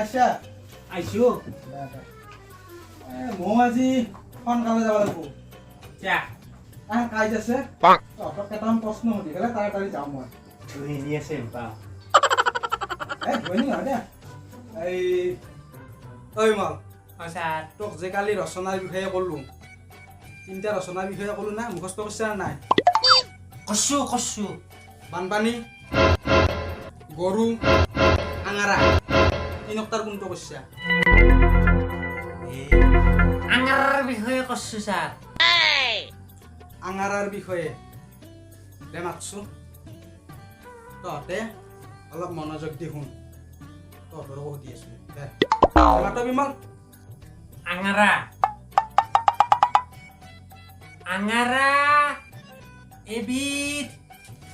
আইছা? আহিছো। এ ময়ো আজি সোনকালে যাব লাগিব। যা। আহ, কাজ আছে। তহঁতক কেইটামান প্ৰশ্ন সুধি পেলাই তাড়াতাড়ি যাওঁ মই। ৰোহিণী আছে পা। এই ধনী নহয় দে। এই ঐ মল। অ ছাৰ। তোক যে কালি ৰচনাৰ বিষয়ে ক'লো, তিনিটা ৰচনাৰ বিষয়ে ক'লো না, মুখস্থ কৰিছা নে নাই? কৰছো, কৰছো। বানপানী, গৰু, আঙাৰা, তিনকটাৰ কোনটো কৰিছা? আঙাৰৰ বিষয়ে কৰছো ছাৰ। আঙাৰাৰ বিষয়ে। দে মাতছো, তহঁতে অলপ মনোযোগ দি শুন। তহঁতৰকো সুধি আছো দে। মাত বিমল। আঙাৰা, আঙাৰা এবিধ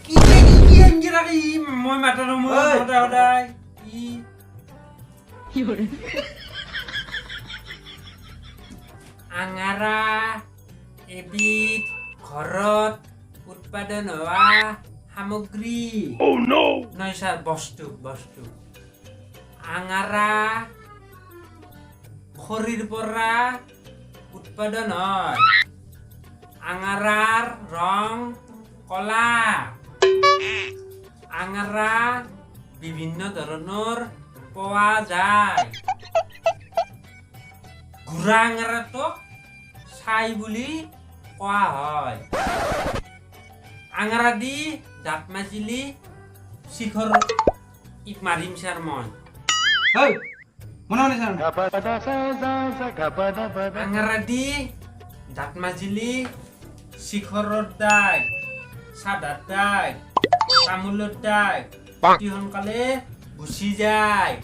কি কি কি আঙ্গিৰা কি মই মাতা মই ঐ! সদায় সদায় কি আঙাৰা এবিধ ঘৰত উৎপাদন হোৱা সামগ্ৰী নহয় ছাৰ, বস্তু, বস্তু। আঙাৰা খৰিৰ পৰা উৎপাদন হয়। আঙাৰাৰ ৰং কলা। আঙাৰা বিভিন্ন ধৰণৰ পোৱা যায়। গুড়া আঙাৰাটোক ছাই বুলি কোৱা হয়। আঙাৰা দি দাঁত মাজিলি শিখৰ ইক মাৰিম ছাৰ মই। ঐ, মনে মনে ছাৰ। আঙাৰা দি দাঁত মাজিলি শিখৰৰ দাগ, চাদাৰ দাগ, তামোলৰ দাগ অতি সোনকালে গুচি যায়।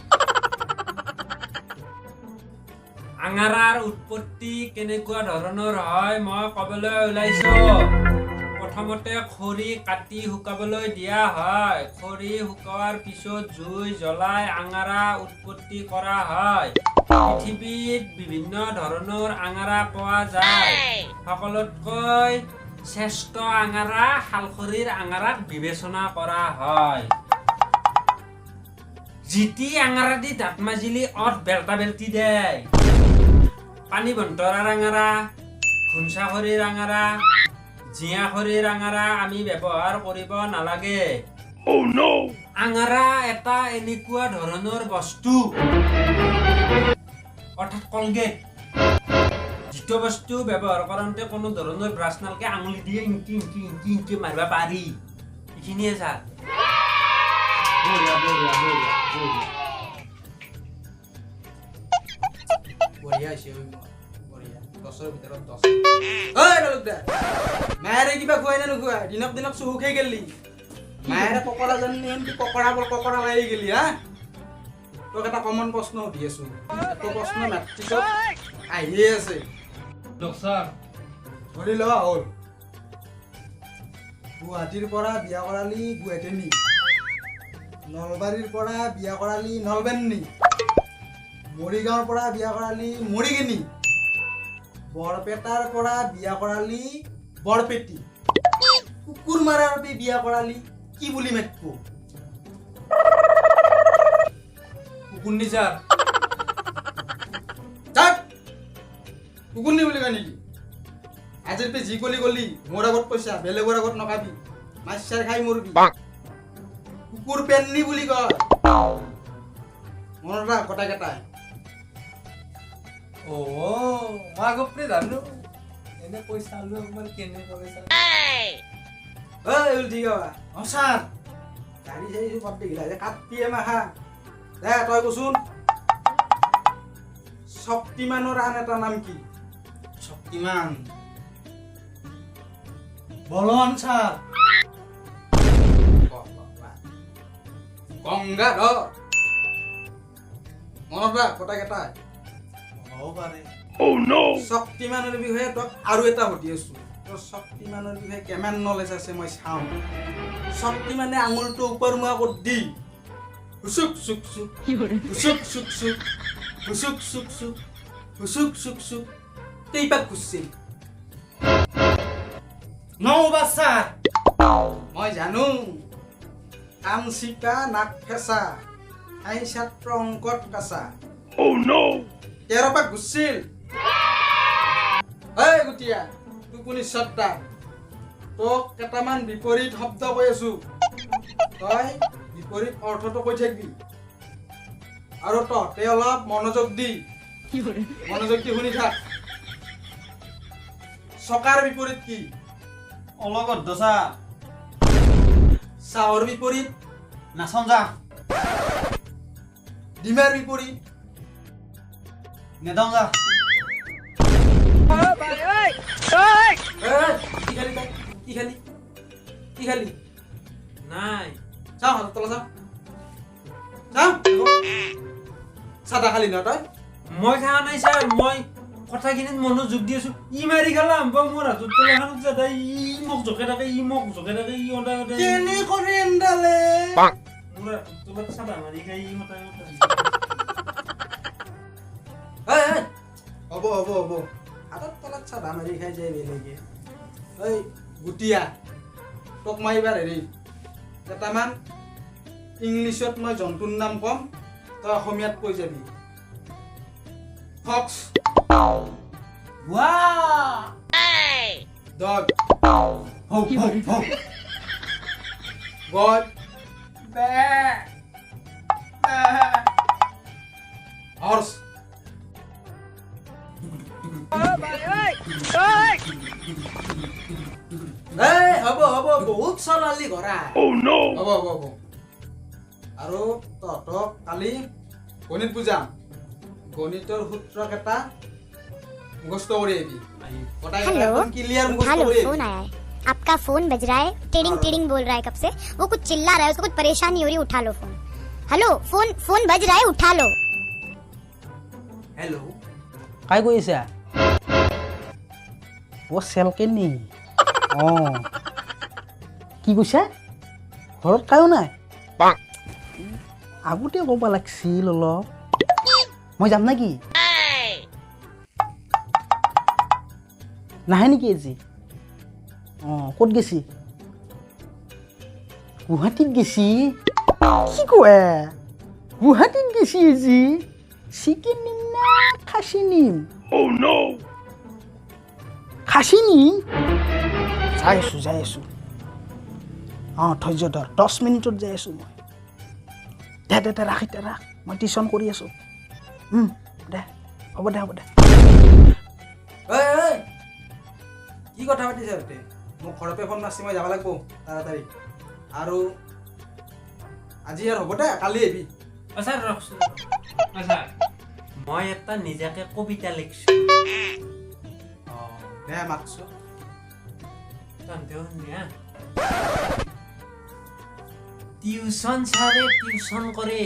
আঙাৰাৰ উৎপত্তি কেনেকুৱা ধৰণৰ হয় মই ক'বলৈ ওলাইছো। প্ৰথমতে খৰি কাটি শুকাবলৈ দিয়া হয়। খৰি শুকোৱাৰ পিছত জুই জ্বলাই আঙাৰা উৎপত্তি কৰা হয়। পৃথিৱীত বিভিন্ন ধৰণৰ আঙাৰা পোৱা যায়। সকলোতকৈ শ্ৰেষ্ঠ আঙাৰা শালখৰিৰ আঙাৰাক বিবেচনা কৰা হয়। যিটি আঙাৰা দি দাঁত মাজিলি অত বেল্টা বেল্টি দেয়। পানী বন্তৰাৰ আঙাৰা, ঘুঞ্চা খৰিৰ আঙাৰা, জিয়া খৰিৰ আঙাৰা আমি ব্যৱহাৰ কৰিব নালাগে। আঙাৰা এটা এনেকুৱা ধৰণৰ বস্তু, অৰ্থাৎ কলগেট, যিটো বস্তু ব্যৱহাৰ কৰোঁতে কোনো ধৰণৰ ব্ৰাছ নালগে, আঙুলি দিয়ে ইনকি ইনকি ইনকি ইনকি মাৰিব পাৰি। এইখিনিয়ে ছাৰ। বঢ়িয়া, বঢ়িয়া, বঢ়িয়া, বঢ়িয়া, বঢ়িয়া হৈছে ঐ মোৰ। বঢ়িয়া, 10ৰ ভিতৰত 10। ঐ তালুকদাৰ, মায়েৰে কিবা খুৱাই নে নোখুৱাই? দিনক দিনক চহু খাই গেলি। মায়েৰে পকৰা জানি কি পকৰা বৰ পকৰা লাগি গেলি। হা, তোক এটা কমন প্ৰশ্ন সুধি আছো। এইটো প্ৰশ্ন মেট্ৰিকত আহিয়ে আছে। ছাৰ। ধৰি লোৱা হ'ল, গুৱাহাটীৰ পৰা বিয়া কৰালি গুৱাহাটীনি, নলবাৰীৰ পৰা বিয়া কৰালি নলবেনী, মৰিগাঁৱৰ পৰা বিয়া কৰালি মৰিগিনী, বৰপেটাৰ পৰা বিয়া কৰালি বৰপেটি, কুকুৰ মাৰাৰ বাবে বিয়া কৰালি কি বুলি মাতিব? কুকুৰনি ছাৰ। যাক, কুকুৰনি বুলি কয় নেকি? আজিৰ পে যি কলি কলি, মোৰ আগত কৈছা, বেলেগৰ আগত নকাবি, মাছ চাৰ খাই মৰবি। কুকুৰ পেন্নি বুলি কয়। মনত ৰাখ গোটেই কেইটাই। অ, মই আগৰ পৰাই জানো, এনে কৈ চালো একবাৰ কেনে কৰে ছাৰ। ঐ উল্টি গাৱা। অ ছাৰ। গাড়ী চাড়ী চব দেখিলা যে কাটিয়ে মাখা। দে তই কচোন, শক্তিমানৰ আন এটা নাম কি? শক্তিমান বলৱান ছাৰ। বাহ, বাহ, বাহ। গংগাধৰ। মনত ৰাখ গোটেই কেইটাই। হ'ব পাৰে। শক্তিমানৰ বিষয়ে তোক আৰু এটা সুধি আছো। তোৰ শক্তিমানৰ বিষয়ে কিমান নলেজ আছে মই চাওঁ। শক্তিমানে আঙুলটো ওপৰমুৱা কৰি দি হুচুক চুক চুক, হুচুক চুক চুক, হুচুক চুক চুক, হুচুক চুক চুক কেইপাক ঘূৰছিল? নৌবা ছাৰ। মই জানো, কাণ চিকা নাক ফেঁচা। আই ছাত্ৰ অংকত কাচা। 13 পাক ঘুৰছিল। এই গুটীয়া, টোপনি ছটা। তোক কেইটামান বিপৰীত শব্দ কৈ আছো, তই বিপৰীত অৰ্থটো কৈ থাকিবি। আৰু তহঁতে অলপ মনোযোগ দি শুনি থাক। চকাৰ বিপৰীত কি? অলগত দচা। চাহৰ বিপৰীত? নাচন যা। ডিমাৰ বিপৰীত? নেদাও যা। এই, কি খালি তই? কি খালি? কি খালি? নাই। চাওঁ, হাতত তলা চাওঁ, চাওঁ। চাদা খালি ন তই? মই খোৱা নাই ছাৰ, মই কথাখিনিত মনোযোগ দি আছো। ই মাৰি খালাম বা মোৰ হাতত তলাখনত যাতে ই মোক জোকে থাকে, ই মোক জোকে থাকে, ই সদায় সদায় কেনে কৰি এণ্ডালে? মোৰ হাতত তলত চাদা মাৰি খাই ই সদায় সদায়। এই, এই, হ'ব হ'ব হ'ব। হাতত তলত চাদা মাৰি খাই যায় বেলেগে। এই গুটীয়া, তোক মই এইবাৰ হেৰি কেইটামান ইংলিছত মই জন্তুৰ নাম ক'ম, তই অসমীয়াত কৈ যাবি। ফক্স। ৱা। ডগ। হৌ হৌ হৌ। গড। বে। হৰ্চ। এই, হ'ব হ'ব, বহুত চলালি ঘৰা। হ'ব হ'ব হ'ব। আৰু তহঁতক কালি গণিত বুজাম। গণিতৰ সূত্ৰকেইটা মুখস্থ কৰি আহিবি। গোটাই हेलो। ক্লিয়াৰ उठा মুখস্থ लो। কৰি फोन আহিবি। आया है, आपका फोन बज रहा है, टिडिंग टिडिंग बोल रहा है कब से। वो कुछ चिल्ला रहा है, उसको कुछ परेशानी हो रही है। उठा लो फोन। हेलो, फोन फोन बज रहा है, उठा लो। হেল্ল'। কাই কৈ আছা? অ' চেলকেনি। অঁ, কি কৈছা? ঘৰত কায়ো নাই? আগতে ক'ব লাগছিল অলপ। মই যাম নেকি? নাহে নেকি আজি? অঁ, ক'ত গেছি? গুৱাহাটীত গেছি? কি কোৱা, গুৱাহাটীত গেছি? আজি চিকেন নিম না খাচী নিম? খাচী নিম। যাই আছোঁ, যাই আছোঁ। অঁ, ধৈৰ্য ধৰ, 10 মিনিটত যাই আছোঁ মই। দে দে দে, ৰাখ এতিয়া, ৰাখ। মই টিউশ্যন কৰি আছোঁ। দে, হ'ব দে, হ'ব দে। ঐ ঐ, কি কথা পাতিছা তহঁতে? মোক ঘৰৰ পৰা ফোন মাৰছি, মই যাব লাগিব তাড়াতাড়ি। আৰু আজি আৰু হ'ব দে, কালি আহিবি। অ ছাৰ, ৰখচোন। অ ছাৰ, মই এটা নিজাকে কবিতা লিখছো। অঁ, দে, মাতছো। তহঁতেও শুনবি হা। টিউচন ছাৰে টিউচন কৰে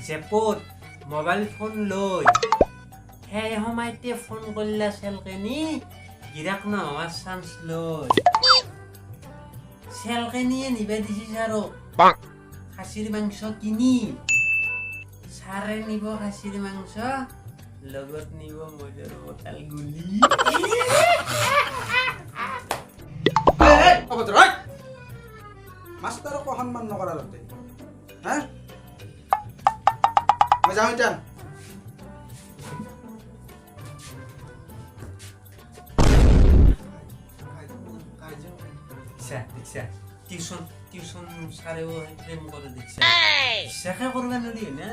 জেপত মোবাইল ফোন লৈ, সেই সময়তে ফোন কৰিলা চেলকেনি, গিৰাক নোহোৱাৰ চান্স লৈ চেলকেনিয়ে নিবা দিছি ছাৰক খাচীৰ মাংস কিনি। ছাৰে নিব খাচীৰ মাংস, লগত নিব মদৰ বটল গুলি। এই, এই, অভদ্ৰ, ঐ! মাষ্টাৰকো সন্মান নকৰা তহঁতে, হা? মই যাওঁ এতিয়া। দেখছা, দেখছা, টিউচন টিউচন ছাৰেও প্ৰেম কৰে, দেখছা? বিশ্বাসে কৰিব নোৱাৰি না।